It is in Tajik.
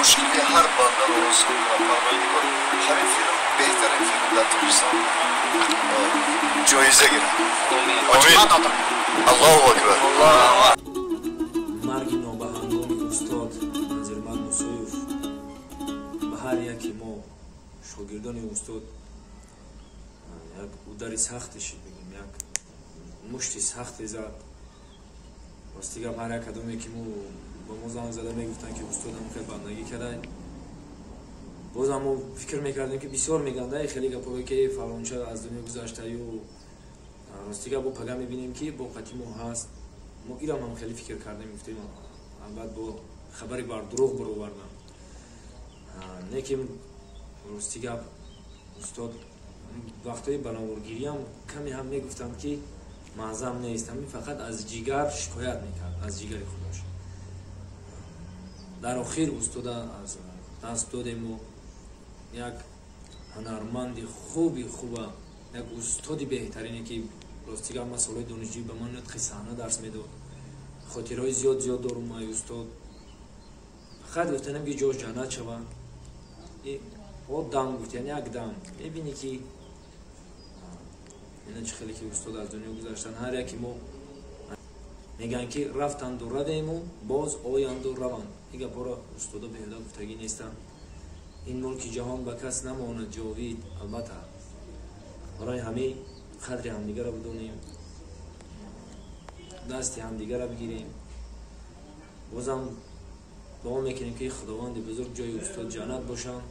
Мушкили ҳар бандаро осон кунад Парвардигор, ҳамин филм беҳтарин филм дар Тоҷикистон ҷоиза гирад. Омин. Аллоҳу акбар. Марги нобаҳангоми устод Назирмад Мусоев ба ҳар яке мо, шогирдони устод, як удари сахте шид, бигем, як мушти сахте зад. Рости гап, ҳар як кадоме ки мо ба мо занг зада мегуфтанд, ки устодам хел бандагӣ карда, бозам мо фикр мекардем, ки бисёр меганда хеле гапҳое, ки фалонча аз дунё гузашта ю. Рости гап, бо пага мебинем, ки бо қати мо ҳаст. Мо ирам ҳам хеле фикр кардем, гуфтем, албат бо хабари бардурӯғ баровардам. Не ки, рости гап, устод вақтҳои бановоргириам каме ҳам мегуфтанд, ки маъзам нест, ҳамин фақат аз ҷигар шикоят мекард, аз ҷигари худаш. Дар охир устода аз даст додему як ҳунарманди хуби хуба, як устоди беҳтарине, ки, рости гап, ман солҳои донишҷӯӣ ба ман нутқи саҳна дарс медод. Хотираҳои зиёд зиёд дорум ай устод. Фақат гуфтанем, ки ҷош ҷаннат шаванд. Одам гуфт, яъне як дам мебинӣ, ки ина чӣ хеле ки устод аз дунё гузаштанд. Ҳар яке мо мегӯянд, ки рафтанду равему, боз оянду раванд. Ин гапҳоро устодо беҳуда гуфтагӣ нестанд. Ин мулки ҷаҳон ба кас намонад ҷовид. Албатта, барои ҳамин қадри ҳамдигарро бидонем, дасти ҳамдигарро бигирем. Бозам дуо мекунем, ки Худованди бузург ҷои устод ҷаннат бошанд.